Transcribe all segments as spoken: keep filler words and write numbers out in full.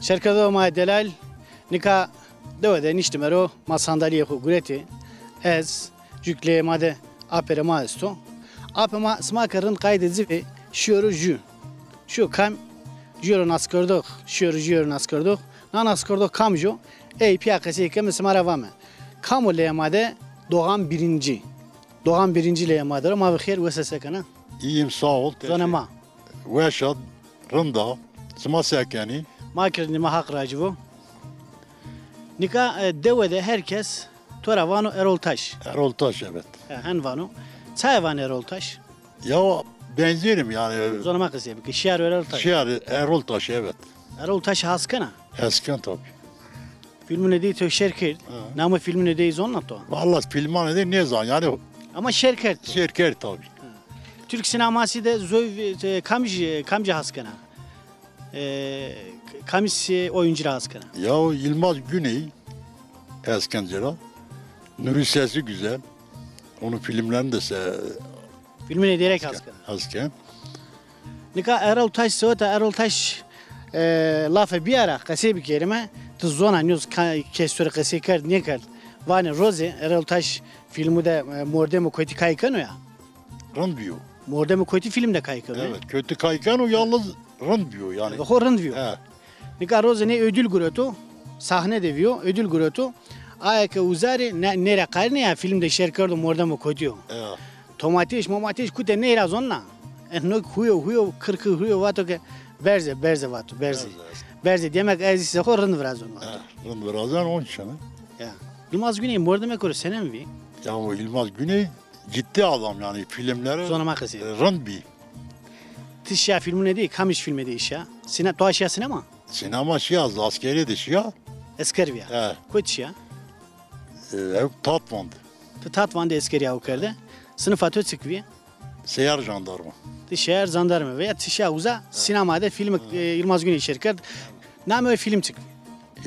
Şêrkerdoxê ma delalî, nika dewe de niştîme ro, ma sandalîyê xo guretî. Ez, jû kî leyê ma de apê rê ma esto. Apê ma, sima ke rind qayîtê ci bê, şîyo ro jû. Şîyo kam, jûyo ro naskerdox, şîyo ro jûyo ro naskerdox. Na naskerdox kamij o? Ey pîya qesey keme, sima ra vame. Kam o leyê ma de? Doğan Birinci. Doğan Birinci leyê ma der o. Ma bi xêr, wes a, se kena? İyiyim, sağ ol. Zonê ma. Weş a, rind a. Sima se kenî? Ma kî rind î, ma Haq racî bo. Nika, e, dewe de her kes to ra vano Erol Taş. Erol Taş, evet. He, hen vano. Çaye vanê Erol Taş? Ya, benzerim yani. Zonê ma qesey bike. Şîyar Erol Taş. Şîyar Erol Taş, evet. Erol Taş has kena? Has ken tabii. Filmûnê dey to şêr kerd? Ha. Namê filmûnê dey zonna to? Vallahi filmûnê dey nêzan yani. Ama şêr kerd to? Şêr kerd tabii. Türk sineması de zoy, e, kamij, kamij has kena? E, kamij, e, oyuncu ra has kena? Ya, Yılmaz Güney, hes ken ci ra. Nuri sesi güzel. Onun filmlerini de se- Filmûnê dey rê kî has kena? Has ken. Nika Erol Taş seweta, Erol Taş, e, lafe bîyara, qesey bikerîme. Ti zona nîyo ka-, kes to rê qesey kerd, nêkerd. Vanê rozê Erol Taş filmû de, e, mordemê kotî kay keno ya? Rind bîyo. Mordemê kotî film de kay keno, e? Evet, kötü kay keno, yalnız rind bîyo yani. Xo rind bîyo. He. Nika rozê nê ödül gureto, sahne de vîyo, ödül gureto. Aye ke uza rê, nê, nê ra qayîl nê ya, film de şêr kerdo, mordemo kotî yo. Ya. Tomatêş, momatêş kute ney ra zonna? E, no huyo, huyo, kir kir huyo vato ke berze, berze vato, berze. Berze, berze. Berze demek ez îse xo rind virazon vato. Ha, rind virazon, onun için, ha. Ya. Yılmaz Güney mordemê koro senên vî? Ya, o Yılmaz Güney ciddi adam yani, filmleri, zonê ma qesey, e, rind bî. Ti şîya filmûnê dey, kamij filmê dey şîya? Sine-, to şîya sinema? Sinema şîya, askeri de şîya. Esker vîya? He. Kotî şîya? E, ew Tatvan de. Ti Tatvan de eskerîya xo kerde. Sinifa to çik vî? Seyyar jandarma. Ti seyyar jandarma vî. Ya ti şîya uza, he, sinema de film, he, e, Yılmaz Güney şêr kerd. Namê o film çik vî?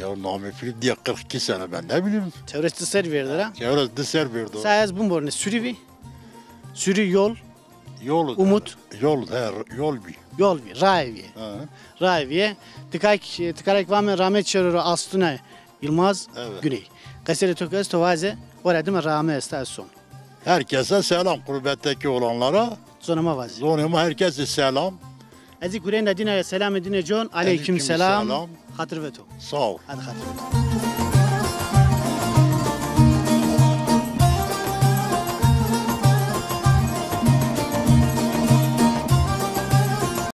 Ya namê film diye kırk iki sene, ben ne bileyim. Çewres di serr vêrde ra? Çewres di serr vêrde. Sa ez bimborne, sürü vî? Sürü, yol. Yol. Umut. Yol, he, yol bî. Yol bî, raye vîye. He. Raye vîye. Ti kay kî, ti kay kî vame ramet şero ro astune Yılmaz, evet, Güney. Qesêrê to kî esto vaze, ora dime rame esta, ez son. Herkese selam, gurbetteki olanlara. Zonê ma vaze. Zonê ma herkese selam. Ez î gureyna dîna ya, selamê dîne con, aleyküm selam. Aleyküm selam. Xatir ve to. Sağ ol. Hadi xatir ve to.